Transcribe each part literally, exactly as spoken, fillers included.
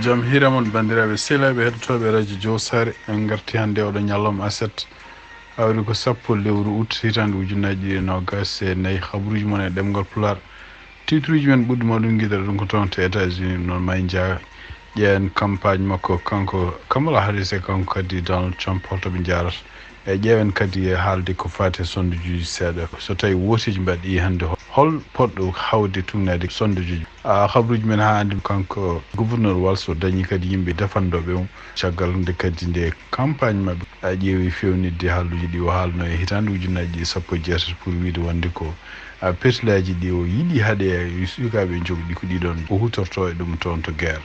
Jam hiira mon, banndiraaɓe sehilaaɓe heɗotooɓe radio Jowo Saare. En ngarti hannde oɗo ñalawma aset, hawri ko sappo lewru août, hitaande ujunnaji ɗiɗi e noogas e nayi. Habruuji mon e ɗemngal Pulaar. Titruuji men ɓurɗi mawɗum, ngiɗen ɗum ko toon to États-Unis, noon ma en njaa ƴeewen campagne makko, kanko Kamala Harris e kanko kadi Donald Trump, holto ɓe njaarata. E ƴeewen kadi e haalde ko faati e sondajuuji seeɗa. So tawi wooteeji mbaɗɗi hannde, hol poɗɗo hawde tugnaade sondajuuji? A, habruuji men haa anndi kanko gouverneur Walz o dañi kadi yimɓe defandooɓe mo. Caggal nde kadi nde campagne maɓɓe a ƴeewi fewnitde haalluuji ɗi o haalno e hitaande ujunnaji ɗiɗi e sappo e jeetati pour wiide wonde ko a pertilaaji ɗi o yiɗi haɗe e sukaaɓe jogɗi ko ɗiɗon o hutorto e ɗum toon to guerre.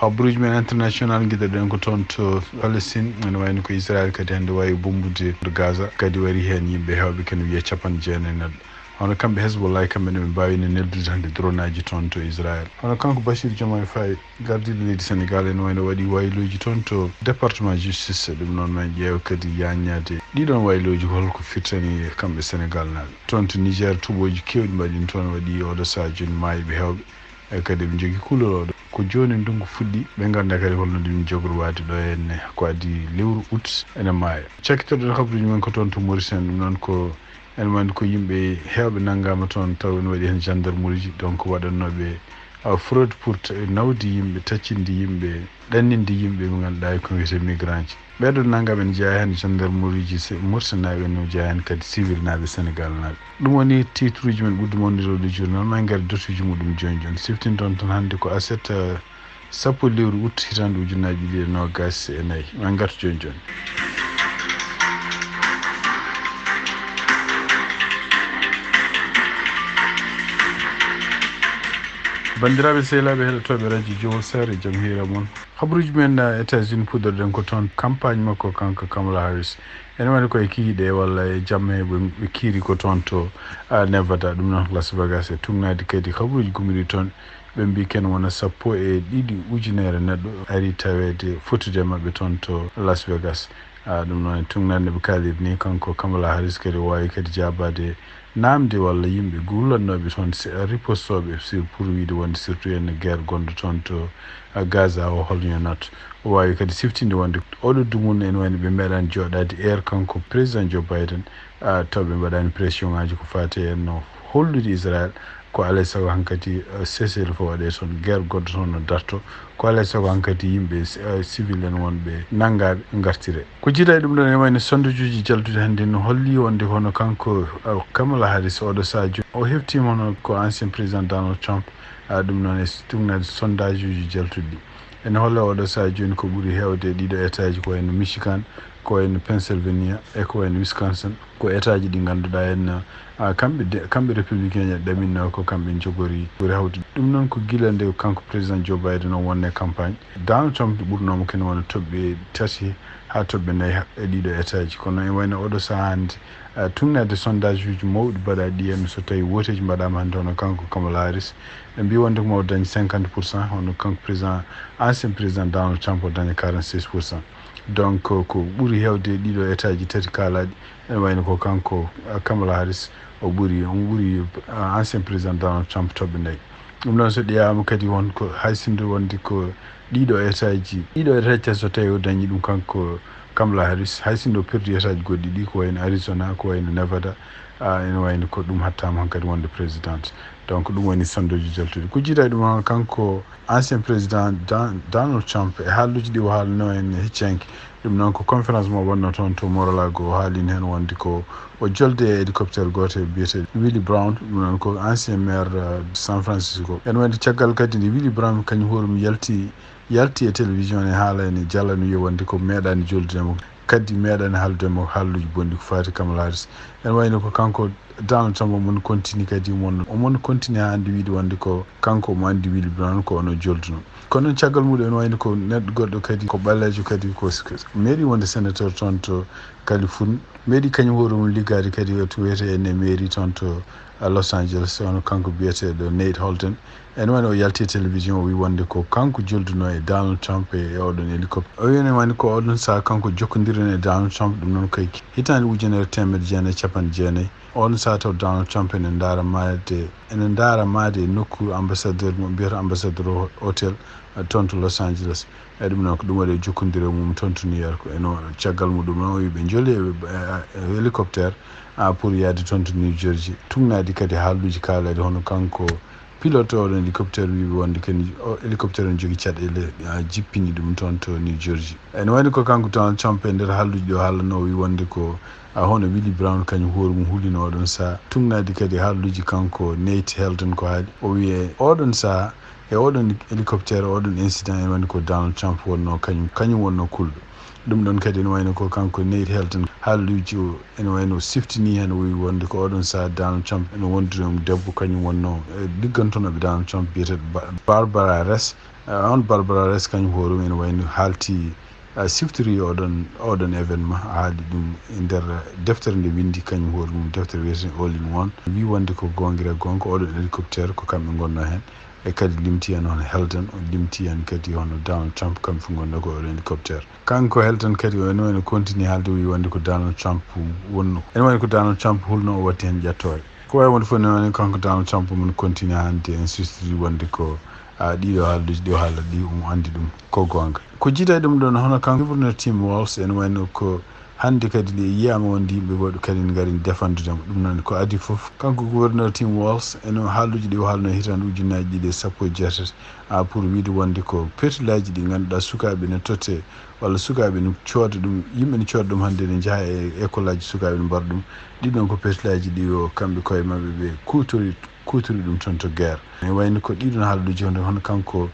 Habruuji men international, ngiɗen ko toon to Palestine, ene wayno ko Israel kadi hannde wawi bombude Gaza, kadi wari heen yimɓe heewɓe kene wiya capanɗe jeenayi neɗɗo. Hono kamɓe Hezbollah, kamɓe ne ɓe mbaawino neldude hannde dronaji toon to Israel. Hono kanko Bachir Diomaye Faye, gardiiɗo leydi Senegal, ene wayno waɗi wayluuji toon to département justice, ɗum noon ma en ƴeew kadi yaaññaade ɗiɗon wayluuji ko holko firtani kamɓe Senegal naaɓe. Toon to Niger, tuuɓooji keewɗi mbaɗi toon, waɗi oɗo sahaa jooni maayɓe heewɓe. E kadi eɓe njogii kulol oɗo. Ko jooni ndunngu fuɗɗi, ɓe nganndaa kadi holno ɗum jogori waade ɗo henne. Ko adii lewru août ene maaya. Cakkitoɗen habruuji men ko toon to Mauritanie, ɗum noon ko ene wayno ko yimɓe heewɓe nanngaama toon, taw ene waɗi heen gendarmerie ji, donc waɗannooɓe, a, fraude pour t-, nawde yimɓe, taccinde yimɓe, ɗanninde yimɓe ɓe ngannduɗaa ko wiyetee migrant ji. Ɓeeɗo nanngaama ene jeyaa heen gendarmerie ji se-, Mauritanie naaɓe, ene jeyaa heen kadi civil naaɓe, Senegal naaɓe. Ɗum woni titruuji men ɓurɗi mawnude oɗo journal. Ma en ngar dottuuji muɗum jooni jooni. Siftinton tan hannde ko aset, eh, sappo lewru août hitaande ujunnaji ɗiɗi e noogas e nayi. Ma en ngartu jooni jooni. Banndiraaɓe sehilaaɓe heɗotooɓe radio Jowo Saare, jam hiira mon. Habruuji men, eh, États-Unis, puɗɗorɗen ko toon campagne makko kanko Kamala Harris. Ene wayno ko e kikiiɗe walla e jamme ɓe, ɓe kiiri ko toon to, ah, Nevada, ɗum noon Las Vegas. E tugnaade kadi habruuji gummiɗi toon, ɓe mbii ken wona sappo e ɗiɗi ujunere neɗɗo ari taweede fotude e maɓɓe toon to Las Vegas. Ah, ɗum noon e tugnaade nde ɓe kaaliri ni, kanko Kamala Harris kadi o waawi kadi jaabaade naamde walla yimɓe gullannooɓe toon, si-, ripostooɓe, si-, pour wiide wonde surtout en guerre gonɗo toon to, ah, Gaza o, holno yonata. O waawi kadi siftinde wonde oɗo dumunna ene wayno ɓe meeɗaani jooɗaade heure kanko président Joe Biden, ah, taw ɓe mbaɗaani pression ŋaaji ko faati e no hollude Israël ko alaa e sago hankadi, ah, cessez-le-feu waɗee toon, guerre goɗɗo toon no darto, ko alaa e sago hankadi yimɓe, ah, civil en wonɓe nanngaaɓe ngartire. Ko jiidaa e ɗum ɗoon ene wayno sondajuuji jaltuɗi hannde no holli wonde hono kanko, ah, Kamala Harris oɗo sahaa jooni o heftiima hono ko ancien président Donald Trump, ah, ɗum noon e tugnaade sondage uji jaltuɗi ɗi. Ene holla oɗo sahaa jooni ko ɓuri heewde e ɗiɗo état ji ko wayno Michigan, ko wayno Pennsylvania e ko wayno Wisconsin. Ko état ji ɗi ngannduɗaa en, ah, kamɓe de-, kamɓe républicain en ɗaminno ko kamɓe njogori ɓuri hawde. Ɗum noon ko gila nde kanko président Joe Biden o wonno e campagne. Donald Trump ɓurnooma kene wona toɓɓe tati haa toɓɓe nayi ha-, e ɗiɗo état ji. Kono ene wayno oɗo sahaa hannde, ah, tugnaade sondage uji mawɗi mbaɗaaɗi ɗi en, so tawi wooteeji mbaɗaama hannde hono kanko Kamala Harris, ɓe mbii wonde ko mo dañi cinquante pour cent, hono kanko président, ancien président Donald Trump o daña quarante-six pour cent. Donc, ko ɓuri heewde e ɗiɗo état ji tati kaalaaɗi, ene wayno ko kanko, ah, Kamala Harris, o ɓuri, on ɓuri, ah, ancien président Donald Trump toɓɓe nayi. Ɗum noon so ƴeewaama kadi won ko hay sinno wonde ko ɗiɗo état ji, ɗiɗo état ji tati so tawi o dañi ɗum kanko Kamala Harris, hay sinno o perdi état ji goɗɗi ɗi ko wayno Arizona, ko wayno Nevada, ah, ene wayno ko ɗum hattaama hankadi wonde président. Donc ɗum woni sondajuuji jaltuɗi. Ko jiidaa e ɗum noon kanko ancien président Dan-, Donald Trump e haalluuji ɗi o haalno en hecci hanki. Ɗum noon ko conférence mo wonno toon to Mar-a-Lago, o haalino heen wonde ko o jolde e hélicoptère gooto e biyeteeɗo Willie Brown, ɗum noon ko ancien maire, euh, San Francisco. Ene wayno caggal kadi nde Willie Brown kañum hoore mum yalti, yalti e télévision ne haala ene jala no wiya wonde ko meeɗaani joldude mo, kadi meeɗaani haaldude mo haalluuji bonɗi ko faati Kamala Harris. Ene wayno ko kanko Donald Trump omon continue kadi, omon, omon continue haa hannde wiide wonde ko kanko omo anndi Willie Brown ko ono jolduno. Kono noon caggal muɗum ene wayno ko neɗɗo goɗɗo kadi ko ɓaleejo kadi ko, ko meeɗi wonde sénateur toon to Californie. Meeɗi kañum hoore mum liggaade kadi to wiyetee en e mairie toon to, Los Angeles, on kanko biyeteeɗo Nate Holton. Ene wayno o yalti e télévision, o wi wonde ko kanko jolduno e Donald Trump e, e oɗon hélicoptère. O wi ene wayno ko oɗon saha kanko jokkondirno e Donald Trump, ɗum noon kay hitaande ujunere teemedde jeenayi e capanɗe jeenayi. Oɗon saha taw Donald Trump ene ndaara maayde, ene ndaara maayde e nokku ambassadeur mo mbiyata ambassadeur ho-, hotel, eh, toon to Los Angeles. E ɗum noon ko ɗum waɗi e jokkondire mum toon to New York. Eno caggal muɗum noon o wi ɓe joli e, e, e hélicoptère, ah, pour yaade toon to New Jersey. Tugnaade kadi haalduuji kaaleede hono kanko pilote oɗon hélicoptère wiiɓe wonde kadi o hélicoptère ene jogii caɗeele, ah, jippini ɗum toon to New Jersey. Ene wayno ko kanko Donald Trump e nder haalduuji ɗi o haalano o wi wonde ko, ah, hono Willie Brown kañum hoore mum hulino oɗon saha. Tugnaade kadi haalduuji kanko Nate Holton ko haali. O wi e oɗon saha e oɗon hélicoptère, oɗon incident ene wayno ko Donald Trump wonno kañum, kañum wonno kulɗo. Ɗum ɗon kadi ene wayno ko kanko Nate Holton haalduuji o ene wayno siftini heen o wi wonde ko oɗon saha Donald Trump ene wondiri e debbo kañum wonno, eh, liggantonooɓe Donald Trump biyeteeɗo Ba-, Barbara Ress. Eh, on Barbara Ress kañum hoore mum ene wayno haalti, eh, siftori oɗon, oɗon événement, haali ɗum e nder deftere nde winndi kañum hoore mum, deftere wiyetee All in One. Wi wonde ko goonga e goonga oɗon hélicoptère ko kamɓe ngonno heen. E kadi limti en hono Holton, o limti en kadi hono Donald Trump, kamɓe fof ngonno ko oɗon hélicoptère. Kanko Holton kadi o ene wayno continue haalde o wi wonde ko Donald Trump wonno. Ene wayno ko Donald Trump hulno o watti heen ƴettoore. Ko wayi wonde fof ene wayno kanko Donald Trump mum continue haalde insiste wonde ko, ah, ɗiɗo haalduuji ɗi o haala ɗi omo anndi ɗum ko goonga. Ko jiida e ɗum ɗon hono kanko gouverneur Tim Walz ene wayno ko hannde kadi nde yiyaama wonde yimɓe woɗɓe kadi ne ngari defanndude mo. Ɗum noon ko adii fof kanko gouverneur Tim Walz ene haalduuji ɗi o haalno hitaande ujunnaaji ɗiɗi e sappo e jeetati, ah, pour wiide wonde ko peetilaaji ɗi ngannduɗaa sukaaɓe ne totte walla sukaaɓe ne cooda ɗum, yimɓe ne cooda ɗum hannde ne njaha e école aji sukaaɓe ne mbaɗa ɗum. Ɗi ɗon ko peetilaaji ɗi o kamɓe koye maɓɓe ɓe kuutori, kuutori ɗum toon to guerre. Ne wayno ko ɗiɗon haalduuji hono, hono kanko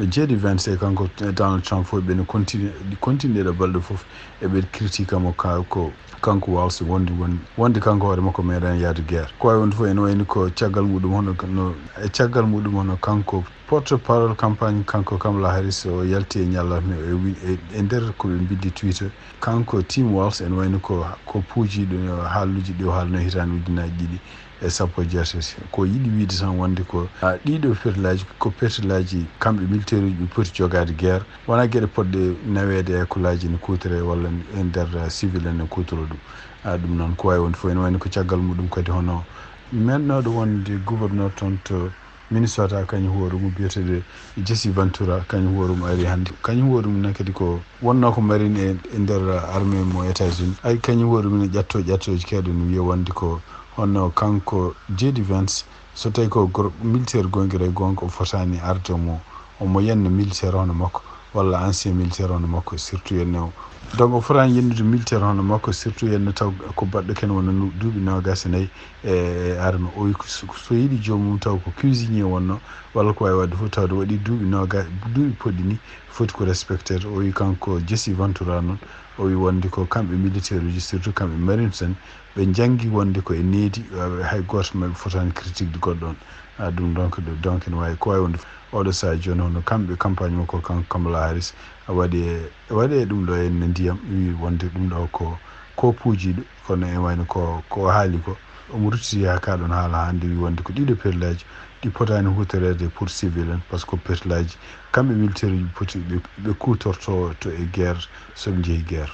J D Vance e kanko Donald Trump fof ɓe ne continue, continue ɗo balɗe fof eɓe critique mo ka-, ko kanko Walz wonde, won-, wonde kanko hoore makko meeɗaani yaade guerre. Ko wayi wonde fof ene wayno ko caggal muɗum hono no, e caggal muɗum hono kanko porte parole campagne kanko Kamala Harris o yalti e ñalawma e wi-, e, e nder ko ɓe mbindi Twitter. Kanko Tim Walz ene wayno ko, ko puujiiɗo haalluuji ɗi o haalno hitaande ujunnaaji ɗiɗi e sappo e jeetati. Ko yiɗi wiide tan wonde ko, ah, ɗiɗo peetilaaji, ko peetilaaji kamɓe militaire uji ɓe poti jogaade guerre. Wonaa geɗe potɗe naweede e école aji ne kuutore walla e nder, ah, civil en ne kuutoro ɗum. Ah, ɗum noon ko wayi wonde fof ene wayno ko caggal muɗum kadi hono mennoɗo wonde gouverneur toon to Minnesota kañum hoore mum biyeteeɗo Jesse Ventura kañum hoore mum ari hannde. Kañum hoore mum noon kadi ko wonnoo ko marine e, e nder armée mo États-Unis. Ay kañum hoore mum ne ƴatto ƴattooji keewɗe no wiya wonde ko hono kanko J D Vance so tawi ko gor-, militaire goonga e goonga o fotaani arde mo, omo yenna militaire hono makko walla ancien militaire hono makko surtout yenna o. Donc o fotaani yennude militaire hono makko surtout yenna taw ko baɗɗo ken wona nu-, duuɓi noogaas e nayi e, e armée. O wi ko so, so yiɗi joomum taw ko cuisinier wonno walla ko wawi wadde fof tawde waɗi duuɓi noogaas, duuɓi poɗɗi ni foti ko respecté. O wi kanko Jesse Ventura noon, o wi wonde ko kamɓe militaire uji surtout kamɓe marines en ɓe janngi wonde ko e needi, eh, hay gooto maɓɓe fotaani critique de goɗɗo on. Ah, ɗum donc, donc ene wawi ko wawi wonde oɗo saha jooni hono kamɓe campagne makko kanko Kamala Harris waɗi e, waɗi e ɗum ɗo henne ndiyam wi wonde ɗum ɗo ko, ko puujiɗo kono e wayno ko, ko o haali ko omo ruttiti haa ka ɗon haala hannde wi wonde ko ɗiɗo peetilaaji ɗi potaani huutoreede pour civil en par ce que peetilaaji kamɓe militaire uji poti ɓe, ɓe kuutorto to e guerre so ɓe njehi guerre.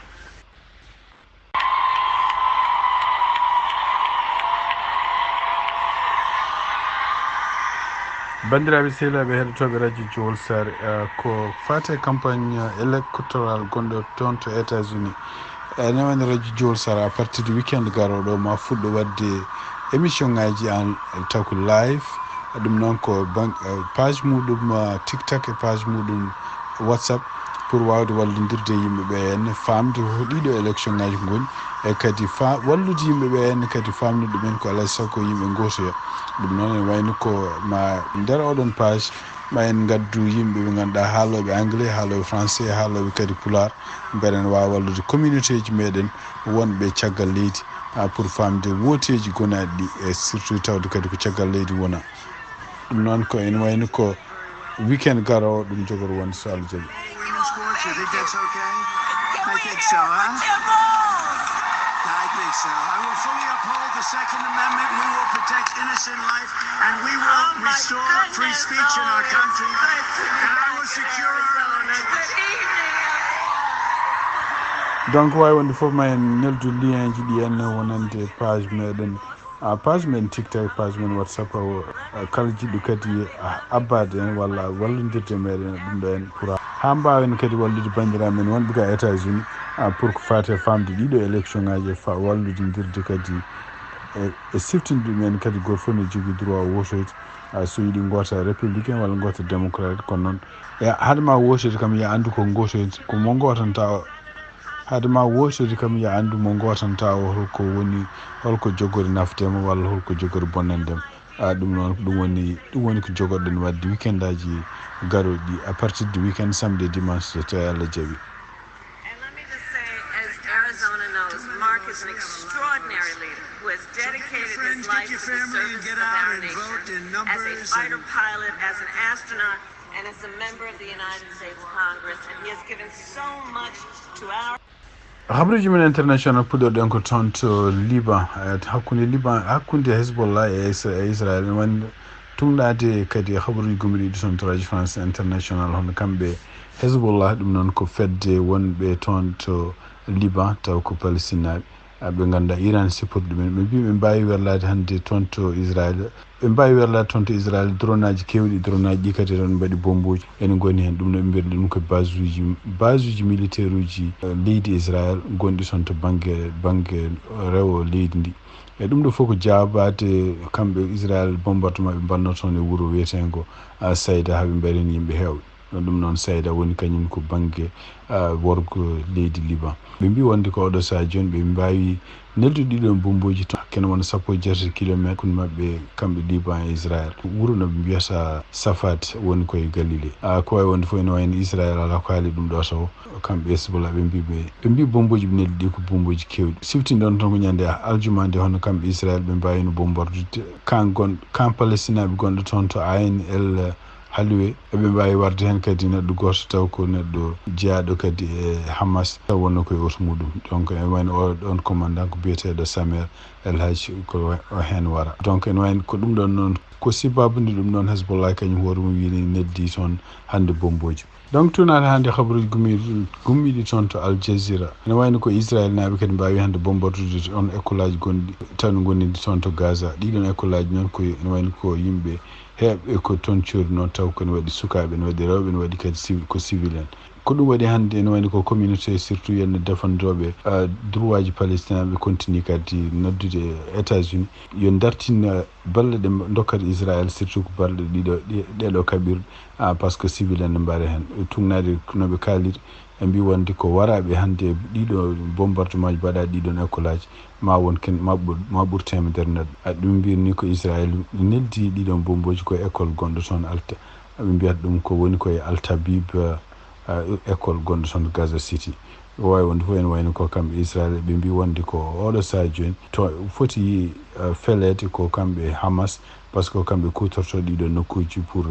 Banndiraaɓe sehilaaɓe heɗotooɓe radio Jowol Sare, eh, ko faate campagne électorale gonɗo toon to États-Unis. Ene wayno radio Jowol Sare à partir de weekend garooɗo ma fuɗɗo waɗde émission ngaji en taw ko live. Ɗum noon ko ban-, eh, page muɗum, eh, TikTok e page muɗum WhatsApp pour wawde wallondirde e yimɓe ɓe henne, famde ko ɗiɗo élection ngaji ngoni, e kadi fa-, wallude yimɓe ɓe henne kadi famnude ɗumen ko alaa e sago yimɓe gootoya. Ɗum noon ene wayno ko ma nder oɗon page ma en ngaddu yimɓe ɓe ngannduɗaa haalooɓe anglais, haalooɓe français, haalooɓe kadi pulaar, mbele ene waawa wallude communauté ji meɗen wonɓe caggal leydi, ah, pour famde wooteeji gonaaɗi ɗi e surtout tawde kadi ko caggal leydi wona. Ɗum noon ko ene wayno ko weekend garoowo ɗum jogori wonde so Allah jaɓi. I will fully uphold the Second Amendment. We will protect innocent life, and we will Oh my restore free goodness. speech in our Oh, country. it's good to be And I back will in secure our Arizona. election. Good evening, everyone. Donc, wawi wonde fof ma en neldu lien ji ɗi en wonande page meɗen, a page men TikTok, page men WhatsApp, o a kala jiɗɗo kadi a abbade en walla wallodirde meɗen ɗum ɗo en pour ha mbawen kadi wallude bandiraɓe men wonɓe ka États-Unis, a pour ko fate famde ɗiɗo élection ngaji e fa wallodirde kadi e, e siftinde ɗumen kadi goto fof ne jogui droit o wotoyde, a so yiiɗi gota républicain walla gota démocrate. Kono noon e haade ma wotoyde kam ya andu ko gotoyde ko mo gotanta o. Haade ma wotoyde kam ya andu mo gotanta o, holko woni, holko jogori nafdema walla holko jogori bonnandema. A ɗum noon ɗum woni, ɗum woni ko jogoɗen wadde weekendaji garoɗi à partir de weekend samedi et dimanche so tawi Allah jaɓi. And let me just say, as Arizona knows, Mark is an extraordinary leader who has dedicated his life to the service of our nation as a fighter pilot, as an astronaut, and as a member of the United States Congress. And he has given so much to our Habaruji men international puɗɗoɗen ko toon to Liban, eh, hakkunde Liban, hakkunde Hezbollah e Isra- e Israel. Ene wayno tungɗade kadi e habaruji gomɗiɗi toon to Radio France International, hono kamɓe Hezbollah, ɗum noon ko fedde wonɓe toon to Liban, taw ko Palestinaɓe. Ah, ɓe ngannduɗaa Iran sipporti ɗumen. Ɓe mbii ɓe mbaawi werlaade hannde toon to Israel. Ɓe mbaawi werlaade toon to Israel, dronaji keewɗi, dronaji ɗi kadi tan mbaɗi bomboji. Ene ngoni heen, ɗum no ɓe mbiyata ɗum ko basuji, basuji militaire uji, eh, leydi Israel gonɗi toon to bannge, bannge rewo leydi ndi. E ɗum ɗo fof ko jaabaade kamɓe Israel bombardement ɓe mbaɗnoo toon e wuro wiyeteengo, ah, Sayda, haa ɓe mbaɗi heen yimɓe heewɓe. Ɗum noon Sayda woni kañum ko bannge, ah, worgo leydi Liban. Ɓe mbii wonde ko oɗo sahaa jooni ɓe mbaawi neldude ɗiɗon bomboji to hakkene wona sappo e jeetati kilometre hakkunde maɓɓe kamɓe Liban e Israel. Wuro no ɓe mbiyata Safat woni koye Galilée. Ah, ko wawi wonde fof ene wayno Israel alaa ko haali ɗum ɗo taw. Kamɓe Hezbollah ɓe mbii ɓe, ɓe mbii bomboji ɓe neldi ɗi ko bomboji kewɗi. Siftinde on tan ko ñande aljuma nde hono kamɓe Israel ɓe mbaawino bombardude camp gon-, camp Palestinaɓe gonɗo toon to Ain El Halwe. Eɓe mbaawi warde heen kadi neɗɗo gooto taw ko neɗɗo jeyaaɗo kadi e Hamas, taw wonno koye oto muɗum. Donc, e wayno oo ɗoon commandant ko biyeteeɗo Samer El Haj ko o heen wara. Donc, ene wayno ko ɗum ɗoon noon, ko sibabude ɗum ɗoon Hezbollah kañum hoore mum wiyani neldi toon hannde bomboji. Donc, tuunaade hannde habaruji gummiiɗi, gummiiɗi toon to Al Jazeera. Ene wayno ko Israel naaɓe kadi mbaawi hannde bombardude on école aji gonɗi, taw no ngonndi toon to Gaza. Ɗiɗon école aji noon ko ene wayno ko yimɓe heewɓe ko toon coodunoo, taw ko ene waɗi sukaaɓe, ene waɗi rewɓe, ene waɗi kadi civi-, ko civil en. Ko ɗum waɗi hannde ene wayno ko communauté, surtout yenne defandooɓe, ah, droit ji palestinaɓe continue kadi noddude États-Unis yo dartin, ah, balle ɗe dokkata Israel, surtout ko balle ɗiɗo, ɗe-, ɗeɗo kaɓirɗe, ah, parce que civil en ne mbaɗa heen. Tugnaade no ɓe kaaliri, ɓe mbii wonde ko waraaɓe hannde ɗiɗo bombardement ji mbaɗa ɗiɗon école aji, ma won ken, ma ɓur, ma ɓur teemedere neɗɗo. Ah, ɗum mbirni ko Israel neldi ɗiɗon bomboji ko école gonɗo toon Alta. Ɓe mbiyata ɗum ko woni koye Al Tabib, ah, école gonɗo toon Gaza City. Ko wawi wonde fof ene wayno ko kamɓe Israel ɓe mbii wonde ko oɗo sahaa jooni to foti, ah, feleede ko kamɓe Hamas, parce que ko kamɓe kutorto ɗiɗo nokkuji pour,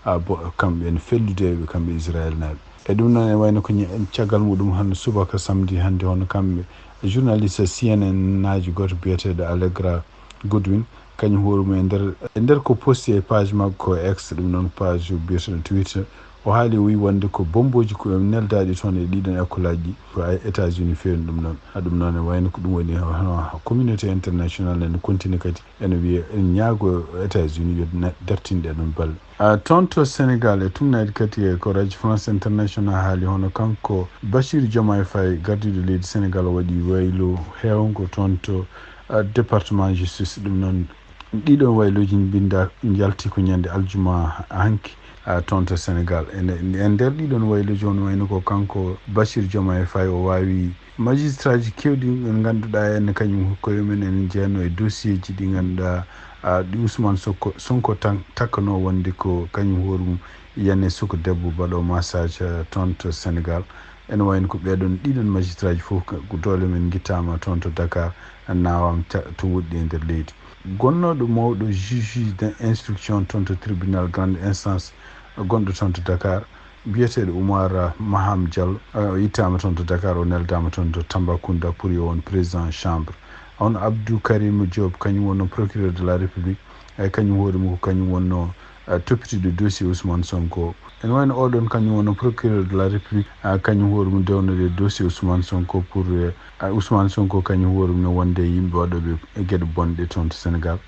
ah, bo-, kamɓe en fellude ɓe kamɓe Israel naaɓe. E ɗum noon ene wayno ko ña-, caggal muɗum hannde subaka samedi hannde hono kamɓe journaliste C N N naajo gooto biyeteeɗo Allegra Goodwin, kañum hoore mum e nder, e nder ko posti e page makko ko X, ɗum noon page biyeteeɗo Twitter, o haali o wi wonde ko bomboji ko neldaaɗi toon e ɗiɗon école aji ɗi ko ay États-Unis feewni ɗum noon. Ha ɗum noon ene wayno ko ɗum woni hono communauté international ene continue kadi ene wiya ene ñaago États-Unis yo na-, dartin ɗe ɗon balle. Ah, toon to Sénégal e tugnaade kadi e ko Radio France International haali hono kanko Bassirou Diomaye Faye gardiiɗo leydi Sénégal o waɗi waylo heewngo toon to, ah, département justice. Ɗum noon ɗiɗon wayloji mbinda njalti ko ñande aljuma hanki, ah, toon to Sénégal. E nder, e nder ɗiɗon wayloji on wayno ko kanko Bassirou Diomaye Faye o waawi magistraji kewɗi ɓe ngannduɗaa en kañum koye men ene jeyanno e dossier ji ɗi ngannduɗaa, ah, ɗi Ousmane Sonko, Sonko tan takkano wonde ko kañum hoore mum yiyane suka debbo baɗo massage, ah, toon to Sénégal. Ene wayno ko ɓeɗon ɗiɗon magistraji fof ko doole men gittama toon to Dakar, nawama ca-, to woɗɗi e nder leydi. Gonnooɗo mawɗo juge d'instruction toon to tribunal grande instance gonɗo toon to Dakar, biyeteeɗo Oumar Maham Diallo, o ittaama toon to Dakar, o neldaama toon to Tambacounda pour yo won président chambre. On Abdou Karim Diop, kañum wonno procureur de la République, e kañum hoore mum ko kañum wonno, eh, toppitiiɗo dossier Ousmane Sonko. Ene wayno oɗon kañum wonno procureur de la République, ah, kañum hoore mum dewnode dossier Ousmane Sonko pour, eh, ah, Ousmane Sonko kañum hoore mum ne wonde e yimɓe waɗooɓe e geɗe bonɗe toon to Sénégal.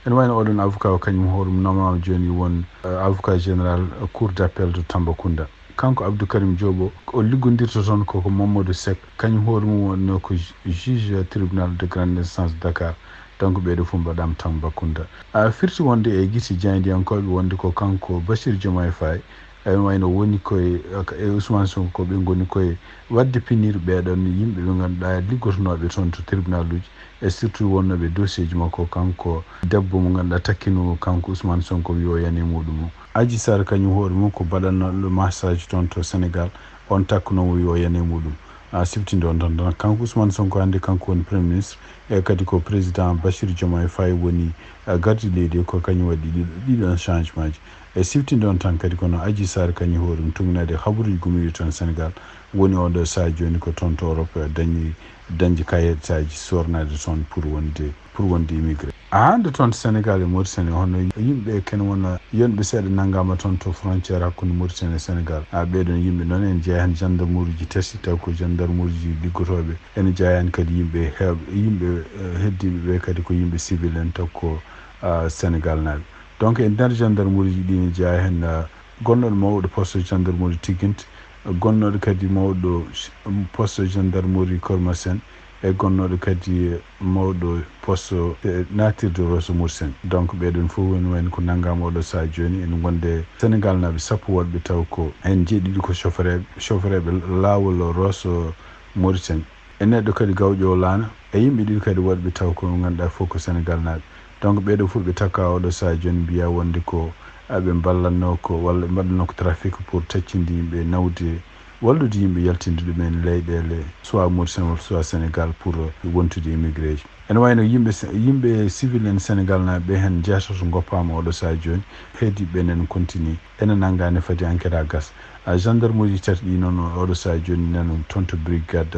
Ene wayno oɗon avocat o kañum hoore mum nomaama jooni won, eh, avocat général, eh, cour d'appel to Tambacounda. Kanko Abdou Karim Diop o, o liggondirta toon koko Mamadou Seck, kañum hoore mum wonno ko ju-, juge tribunal de grande instance Dakar. Donc ɓeeɗo fof mbaɗaama Tambacounda. A firti wonde e gite jaayndiyankooɓe wonde ko kanko Bassirou Diomaye Faye, ene wayno woni koye, e Ousmane Sonko ko ɓe ngoni koye waɗde pinir ɓeeɗon yimɓe ɓe ngannduɗaa liggotonooɓe toon to tribunal uji, e surtout wonnooɓe dossier ji makko kanko debbo mo ngannduɗaa takkino kanko Ousmane Sonko wi o yani e muɗum. Adji Sarr kañum hoore mum ko baɗannooɗo massage toon to Sénégal, on takkuno mo wi o yani e muɗum. A siftinde on tan, tan kanko Ousmane Sonko hannde kanko woni premier ministre, e kadi ko président Bassirou Diomaye Faye woni, eh, gardi leydi ko kañum waɗi ɗiɗo, ɗiɗon changement ji. E siftinde on tan kadi kono Adji Sarr kañum hoore mum tugnaade habaruuji gummiiɗi toon Sénégal, woni oɗo sahaa jooni ko toon to Europe, eh, dañi, dañde kayitaaji sornaade toon pour wonde, pour wonde immigré. A hannde toon to Sénégal e Mauritanie, hono yimɓe kene wona yonɓe seeɗa nanngaama toon to frontière hakkunde Mauritanie e Sénégal. A ɓeeɗon yimɓe noon ene jeyaa heen gendarmerie ji tati, taw ko gendarmerie ji liggotooɓe. Ene jeyaa heen kadi yimɓe heewɓe, yimɓe, eh, heddiiɓe ɓe kadi ko yimɓe civil en, taw ko, ah, Sénégal naaɓe. Donc e nder gendarmerie ji ɗi ne jeyaa heen, ah, gonnooɗo mawɗo poste gendarmerie Tigginte, gonnooɗo kadi mawɗo poste gendarmerie Kër Massène, e gonnooɗo kadi mawɗo poste, eh, naatirde Rosso Mauritanie. Donc ɓeeɗon fof woni wayno ko nanngaama oɗo sahaa jooni ene ngonde Sénégal naaɓe sappo woɗɓe taw ko heen jeeɗiɗi ko chauffeur, chauffeur ɓe laawol Rosso Mauritanie. E neɗɗo kadi gawƴoowo laana, e yimɓe ɗiɗi kadi woɗɓe taw ko ngannduɗaa fof ko Sénégal naaɓe. Donc ɓeeɗo fof ɓe takka oɗo sahaa jooni mbiya wonde ko, ah, ɓe mballatnoo ko walla ɓe mbaɗatnoo ko trafic pour taccinde yimɓe nawde wallude yimɓe yaltinde ɗumen leyɗeele, soit Mauritanie, soit Sénégal, pour wontude immigré ji. Ene wayno yimɓe se-, yimɓe civil en Sénégal naaɓe ɓe heen jeetato ngoppaama oɗo sahaa jooni, heedi ɓe nene continue, ene nanngaa ne fadi enquête haa gasa. A gendarmerie tati ɗi noon oɗo sahaa jooni nana toon to brigade,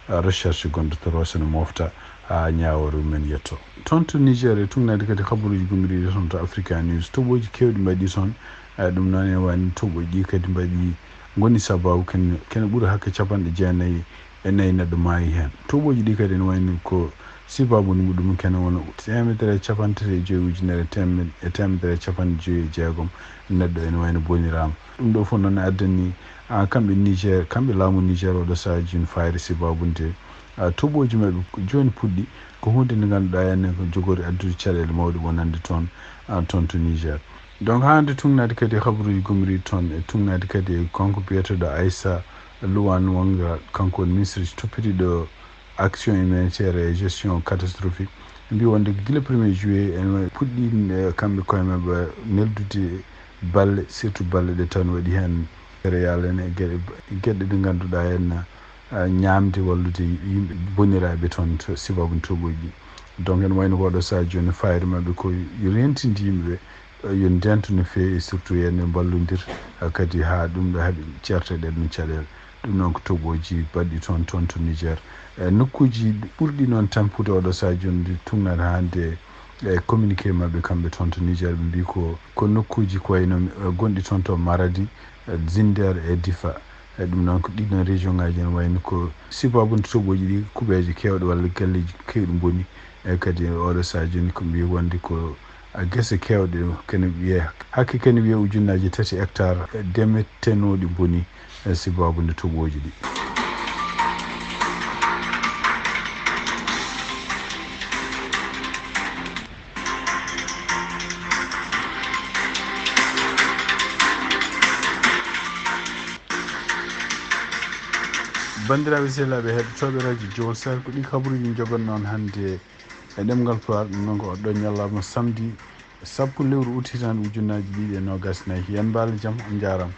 ah, recherche gonɗo to Rosso ne mofta haa ñaawoore mumen yetto. Toon to Niger e tugnaade kadi habaruuji gummiiɗi toon to Africa News, toɓooji keewɗi mbaɗi toon, ah, ɗum noon ene wayno toɓooji ɗi kadi mbaɗi ngoni sababu ken, kene ɓura hakke capanɗe jeenayi e nayi neɗɗo maayi heen. Toɓooji ɗi kadi ene wayno ko sababu muɗum kene wona teemedere e capanɗe tati e joyi ujunere teemed-, e teemedere e capanɗe joyi e jeegom neɗɗo ene wayno boniraama. Ɗum ɗo fof noon addani, ah, kamɓe Niger, kamɓe laamu Niger oɗo sahaa jooni fayre sababunde, ah, toɓooji maɓɓe jooni puɗɗi ko huunde nde ngannduɗaa ene ko jogori addude caɗeele mawɗe wonande toon, ah, toon to Niger. Donc, haa hannde tugnaade kadi e habaruuji gummiiɗi toon, e tugnaade kadi e kanko biyeteeɗo Aissa Louane Ouangra, kanko woni ministre toppitiiɗo action humanitaire et gestion catastrophique. Ɓe mbii wonde gila premier juillet, en puɗɗii, eh, kamɓe koye maɓɓe neldude balle, surtout balle ɗe tan waɗi heen céréales en e geɗe, geɗe ɗe ngannduɗaa en, eh, ñaamde wallude yimɓe boniraaɓe toon to sababu toɓooji ɗi. Donc, ene wayno oɗo sahaa jooni fayre maɓɓe ko yo rentinde yimɓe ɓe, yo ndento no feewi, surtout en ɓe mballondir, eh, kadi haa ɗum ɗo haɗi ceerteɗen ɗum caɗeele. Ɗum noon ko toɓooji baɗɗi toon, toon to Niger. E nokkuuji ɓurɗi noon tampude oɗo sahaa jooni ndi tugnaade hannde e communiqué maɓɓe kamɓe toon to Niger, ɓe mbii ko, ko nokkuuji ko wayno, eh, gonɗi toon to Maradi, eh, Zinder e Difa. E ɗum noon ko ɗiɗon région ngaji ene wayno ko sababu toɓooji ɗi kuɓeeje keewɗe walla galleeji keewɗi mboni. E kadi oɗo sahaa jooni ko mbii wonde ko a gese keewɗe kene wiyee, hakke kene wiyee ujunnaaji tati hectare demetenooɗi mboni, e sababu nde toɓooji ɗi. Banndiraaɓe sehilaaɓe heɗotooɓe radio Jowol Sahel, ko ɗi kabaruuji njogonno on hannde e ɗemngal Pulaar. Ɗum noon ko oɗo ñallaama samedi sappo lewru ut hitaande ujunnaaji ɗiɗi e noogaas e nayi. Yen mbaal jam, on njaaraama.